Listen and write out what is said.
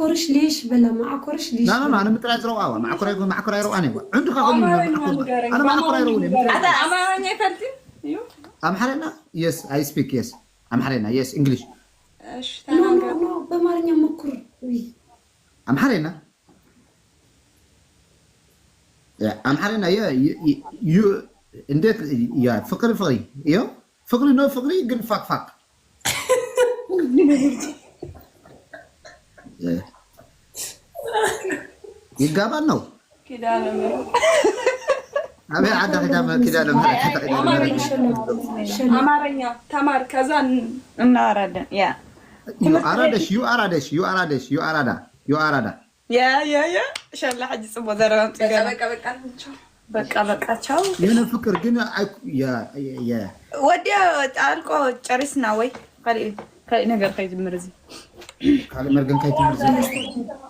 ማዕኮርሽ ሌሽ በላ ማዕኮርሽ ሌሽ። No, no, no፣ ኣነ ምጥራይ ዝረውኣ ማዕኮር ማዕኮር ኣይረውኣን እየ ዕንድኻ ከምኡ። ኣነ ማዕኮር ኣይረውን። ኣማርኛ ይፈልጥ እዩ። ኣምሓርኛ yes, I speak, yes, ኣምሓርኛ, yes, English. እሺ። No, no. ተናገር። No፣ በአማርኛ ሞክር። ውይ። ኣምሓርኛ፣ ኣምሓርኛ እንዴት yeah ፍቅሪ ፍቅሪ ዮ ፍቅሪ no ፍቅሪ ግን fuck, fuck. ይጋባል ነው። ኪዳነ ምሕረት። ኣበይ ዓዳ ኪዳነ ምህረት? ኣማርኛ ተማር ከዛ እናወራለን yeah. You ኣራደሽ, you ኣራደሽ, you ኣራደሽ, you ኣራዳ, you ኣራዳ። Yeah, yeah, yeah፣ ሸላ ሕጂ ፅቡቅ ዘረባ። በቃ በቃ በቃ። በቃ በቃ ቻው። የሆነ ፍቅር ግን yeah, yeah. ወዲያ ኣልቆ ጨሪስና ወይ ካሊእ ካሊእ ነገር ከይጅምር እዚ። ካልእ መርገም ከይትምር።